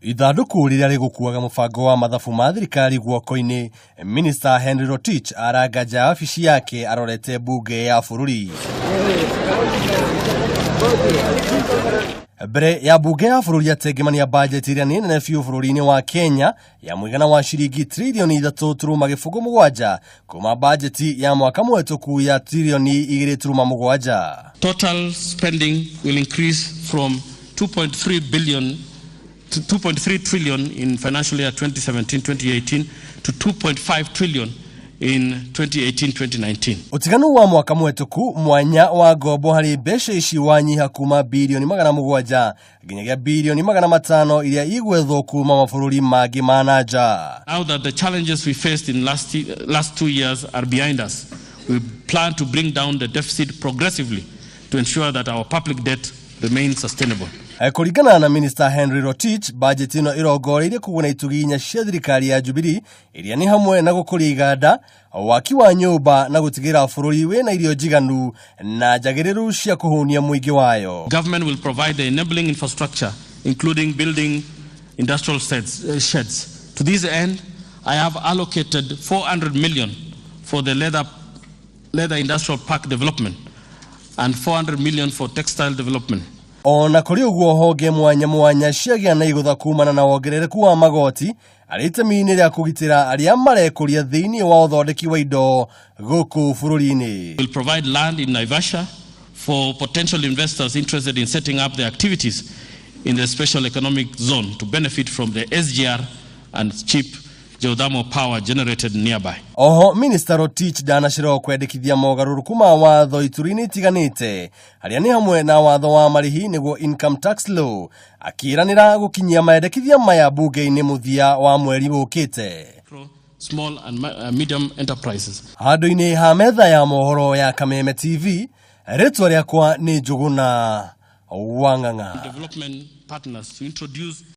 Ithandũkũ rĩrĩa rĩgũkuaga mũbango wa mathabu ma thirikari guoko-inĩ, Minister Henry Rotich aranga nja ya wabici yake arorete mbunge ya bũrũri. Mbere ya mbunge ya bũrũri atengemania bajeti ĩrĩa nĩ nene biũ bũrũri-inĩ wa Kenya ya mũigana wa ciringi tririoni 3.07 kuma bajeti ya mwaka mũhetũku ya tririoni 2.7. Total spending will increase from 2.3 billion to 2.3 trillion in financial year 2017-2018 to 2.5 trillion in 2018-2019. Ũtiganu wa mwaka mũhetũku mwanya wa ngombo harĩ mbeca ici wanyiha kuma birioni 700 nginyagia birioni 500 iria igwethwo kuma mabũrũri mangĩ ma na nja. Now that the challenges we faced in last 2 years are behind us, we plan to bring down the deficit progressively to ensure that our public debt remains sustainable. Kũringana na Minister Henry Rotich, bajeti ĩno ĩrongoreirie kũguna itugĩ inya cia thirikari ya Jubilee iria nĩ hamwe na gũkũria iganda, waki wa nyũmba na gũtigĩrĩra bũrũri wĩna irio njiganu na njagĩrĩru cia kũhũnia mũingĩ wayo. Government will provide the enabling infrastructure, including building industrial sheds. To this end, I have allocated 400 million for the leather industrial park development and 400 million for textile development. Ona kũrĩ ũguo, honge mwanya mwanya ciagĩa na igũtha kumana na wongerereku wa magoti arĩ itemi-inĩ rĩa kũgitĩra arĩa marekũria thĩinĩ wa ũthondeki wa indo gũkũ bũrũri-inĩ. Will provide land in Naivasha for potential investors interested in setting up their activities in the special economic zone to benefit from the SGR and cheap geothermal power generated nearby. Oho Minister Rotich ndanacererwo kwendekithia mogarũrũku ma watho ituri-inĩ itiganĩte harĩa nĩ hamwe na watho wa marĩhi nĩguo income tax law, akĩĩranĩra gũkinyia mendekithia maya mbunge-inĩ mũthia wa mweri ũkĩte. Micro, small and medium enterprises. Handũ-inĩ ha metha ya mohoro ya Kameme TV, rĩtwa rĩakwa nĩ Njũgũna Wang'ang'a. Development partners to introduce